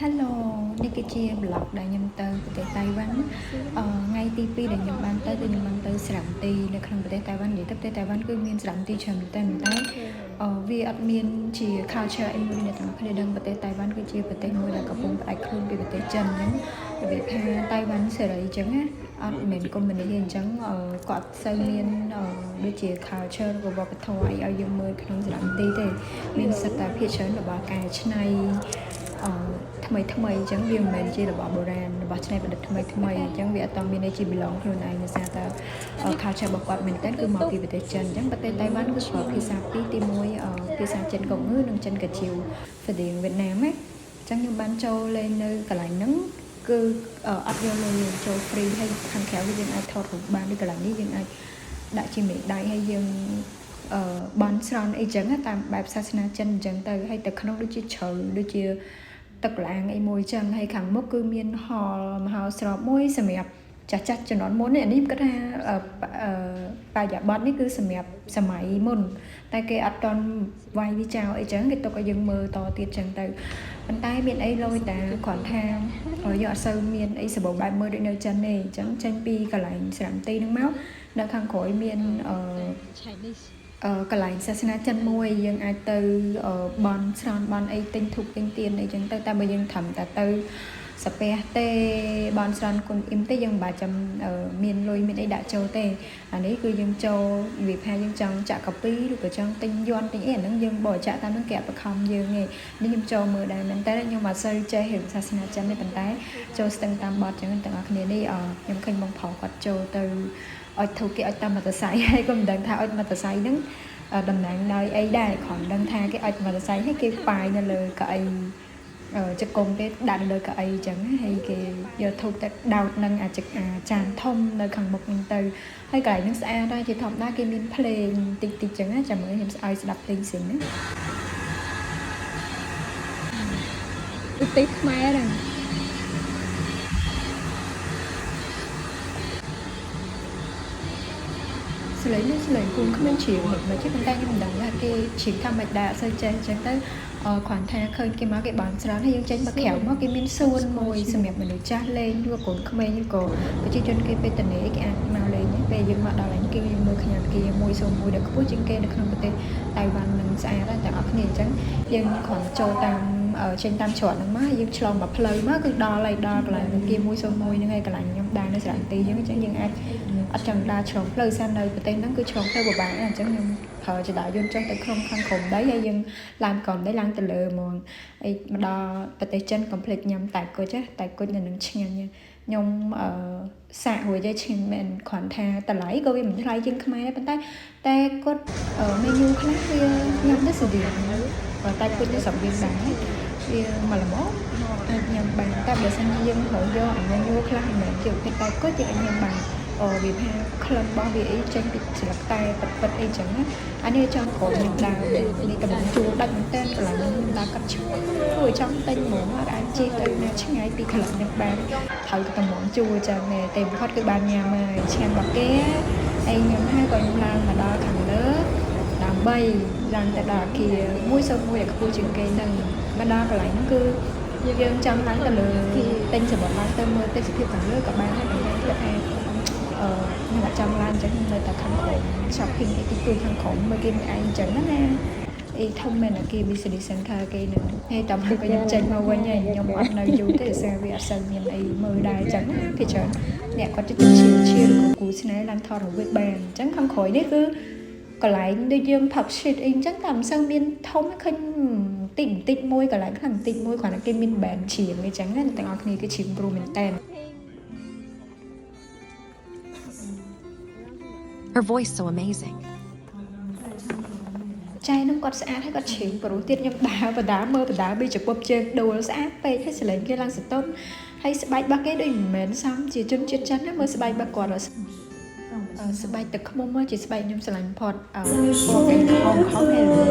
Hello នេះគឺជា vlog ដែលខ្ញុំទៅប្រទេសតៃវ៉ាន់ថ្ងៃទី2ដែលខ្ញុំបានទៅគឺខ្ញុំបានទៅសារមន្ទីរនៅក្នុងប្រទេសតៃវ៉ាន់និយាយទៅប្រទេសតៃវ៉ាន់គឺមានសារមន្ទីរច្រើនមែនទែនប៉ុន្តែវាអត់មានជា culture អីមួយអ្នកទាំងអស់គ្នាដឹងប្រទេសតៃវ៉ាន់គឺជាប្រទេសមួយដែលកំពុងផ្ដាច់ខ្លួនពីប្រទេសចិនអញ្ចឹងរបៀបថាតៃវ៉ាន់សេរីអញ្ចឹងណាអត់មែនកុម្មុយនីសទេអញ្ចឹងគាត់សូវមានដូចជា culture ឬក៏វប្បធម៌អីឲ្យយើងមើលក្នុងសារមន្ទីរទេមានសិតតែភាគច្រើនរបស់កែច្នៃ ថ្មីថ្មីអញ្ចឹងវាមិនមែនជារបស់បុរាណរបស់ច្នៃប្រឌិតថ្មីថ្មីអញ្ចឹងវាអត់មានន័យជា belong ខ្លួនឯងដោយសារតែ culture របស់គាត់មែនតើគឺមកពីប្រទេសចិនអញ្ចឹងប្រទេសតៃវ៉ាន់គឺប្រើភាសាពីរទី1ភាសាចិនកុងងឺនិងចិនកជាវស្តៀងវៀតណាមណាអញ្ចឹងខ្ញុំបានចូលលេងនៅកន្លែងហ្នឹងគឺអត់យកលុយចូល free ហើយខាងក្រៅគឺយើងអាចថតរូបបានដូចកន្លែងនេះយើងអាចដាក់ជាមេដៃហើយយើង បន់ស្រន់អីចឹងតាមបែបសាសនាចិនអញ្ចឹងទៅហើយទៅក្នុងដូចជាជ្រៅដូចជាទឹកឡាងអីមួយចឹងហើយខាងមុខគឺមានហលមហោស្រពមួយសម្រាប់ចាស់ចាស់ជំនាន់មុននេះអានេះគាត់ថាបរិយាប័ត្រនេះគឺសម្រាប់សម័យមុនតែគេអត់តន់វាយវាចោលអីចឹងគេទុកឲ្យយើងមើលតទៀតចឹងទៅប៉ុន្តែមានអីលយតាគ្រាន់ថាយើងអត់សូវមានអីសម្បូរបែបមើលដូចនៅចិនទេអញ្ចឹងចេញពីកន្លែងសារមន្ទីរហ្នឹងមកនៅខាងក្រោយមាន Chinese កន្លែងសាសនាចិនមួយយើងអាចទៅបន់ស្រន់បន់អីទិញធូបទិញទៀនអីចឹងទៅតែបើយើងត្រឹមតែទៅសាពះទេបន់ស្រន់គុណអ៊ីមទេយើងមិនបាច់ចាំមានលុយមានអីដាក់ចូលទេអានេះគឺយើងចូលវាថាយើងចង់ចាក់កាពីឬក៏ចង់ទិញយន់ទិញអីអាហ្នឹងយើងបរិច្ចាគតាមហ្នឹងគេអត់បង្ខំយើងទេនេះខ្ញុំចូលមើលដែរមែនតើខ្ញុំអត់សូវចេះរឿងសាសនាចិនទេប៉ុន្តែចូលស្ទឹងតាមបត់ចឹងទាំងអស់គ្នានេះខ្ញុំឃើញបងប្រុសគាត់ចូលទៅអុជធូបគេអុជតាមមតសៃហើយក៏មិនដឹងថាអុជមតសៃហ្នឹងតំណាងដោយអីដែរគ្រាន់ដឹងថាគេអុជមតសៃហើយគេប៉ាយនៅលើកៅអីជង្គង់គេដាក់នៅលើកៅអីចឹងហើយគេយកធូបទៅដោតនឹងអាចចានធំនៅខាងមុខហ្នឹងទៅហើយកន្លែងហ្នឹងស្អាតដែរជាធម្មតាគេមានភ្លេងតិចតិចចឹងណាចាំមើលខ្ញុំស្អោយស្ដាប់ភ្លេងសិនណា ប្រទេសខ្មែរហ្នឹង សលេងនេះសលេងគូនគ្មានជ្រៀងមិនមិនទេប៉ុន្តែខ្ញុំមិនដឹងថាគេជ្រៀងថាម៉េចដែរអត់សូវចេះអញ្ចឹងទៅគ្រាន់ថាឃើញគេមកគេបានច្រើនហើយយើងចេញមកក្រៅមកគេមានសួនមួយសម្រាប់មនុស្សចាស់លេងឬក៏កូនក្មេងឬក៏ប្រជាជនគេពេលតនេគេអាចមកលេងពេលយើងមកដល់ហើយគេមើលខ្ញុំគេ101ដែលខ្ពស់ជាងគេនៅក្នុងប្រទេសតៃវ៉ាន់នឹងស្អាតដែរទាំងអស់គ្នាអញ្ចឹងយើងគ្រាន់ចូលតាមចេញតាមច្រកហ្នឹងមកយើងឆ្លងមកផ្លូវមកគឺដល់ហើយដល់កន្លែងគេ101ហ្នឹងហើយកន្លែងខ្ញុំដើរនៅសារមន្ទីរអញ្ចឹងយើងអាចអត់ចង់ដើរឆ្លងផ្លូវសានៅប្រទេសហ្នឹងគឺឆ្លងផ្លូវពិបាកអញ្ចឹងខ្ញុំប្រើចដាយន្តចុះទៅក្នុងខាងក្រោមដីហើយយើងឡើងក្រោមដីឡើងទៅលើហ្មងអីមកដល់ប្រទេសចិនកុំភ្លេចញ៉ាំតែគុជតែគុជនៅនឹងឆ្ងាញ់ខ្ញុំអឺសាករួចហើយឆ្ងាញ់មែនគ្រាន់ថាតម្លៃក៏វាមិនថ្លៃជាងខ្មែរដែរប៉ុន្តែតែគាត់មេញូខ្លះវាញ៉ាំទៅស្តៀងតែគុជនៅស្រុកយើងដែរវាមកល្មមអាចញ៉ាំបានតែបើសិនជាយើងត្រូវយកអាមេញូខ្លះមិនមែនជាប្រភេទតែគុជយើងអាចញ៉ាំបានអូវាថាក្លិនរបស់វាអីចេញពីស្លឹកតែពិតពិតអីចឹងណាអានេះចង់ក្រោយខ្ញុំដើរនេះកំពុងជួលដាច់មែនតើកន្លែងខ្ញុំដើរកាត់ឆ្ងាយធ្វើឲ្យចង់ទិញហ្មងអត់អាចជិះទៅណាឆ្ងាយពីកន្លែងហ្នឹងបានត្រូវតែតំងជួលចឹងទេបំផុតគឺបានញ៉ាំហើយឆ្ងាញ់របស់គេអីញ៉ាំហើយក៏ខ្ញុំឡើងមកដល់ខាងលើដើម្បីឡើងទៅដល់អគារ101ដែលខ្ពស់ជាងគេហ្នឹងមកដល់កន្លែងហ្នឹងគឺយើងចង់ឡើងទៅលើទិញសំបុត្រឡើងទៅមើលទេសភាពខាងលើក៏បានដែរប៉ុន្តែគាត់ថាខ្ញុំអត់ចង់ឡើងអញ្ចឹងខ្ញុំនៅតែខាងក្រោម shopping អីតិចតួចខាងក្រោមមើលគេមួយឯងអញ្ចឹងណាអីធំមែនអាគារ business center គេនឹងហើយតាមក៏ខ្ញុំចេញមកវិញហើយខ្ញុំអត់នៅយូរទេដោយសារវាអត់សូវមានអីមើលដែរអញ្ចឹងណាគេច្រើនអ្នកគាត់ចិត្តឈៀឈៀឬក៏គូស្នេហ៍ឡើងថតរូបបានអញ្ចឹងខាងក្រោយនេះគឺកន្លែងដូចយើង pub shit អីអញ្ចឹងតែមិនសូវមានធំឃើញបន្តិចបន្តិចមួយកន្លែងខ្លះបន្តិចមួយគ្រាន់តែគេមាន band ច្រៀងអីចឹងណាទាំងអស់គ្នាគេច្រៀងព្រោះមែនតើ Her voice so amazing. ចែនឹងគាត់ស្អាតហើយគាត់ជ្រៀងព្រោះទៀតខ្ញុំដើរបដាមើលបដាពីចំពប់ជើងដួលស្អាតពេកហើយសលេងគេឡើងសតុនហើយស្បែករបស់គេដូចមិនមែនសមជាជនជាតិចិនណាមើលស្បែករបស់គាត់ស្បែកទឹកឃ្មុំជាស្បែកខ្ញុំស្រឡាញ់ផុតពណ៌គេក្រហមក្រហមហើយ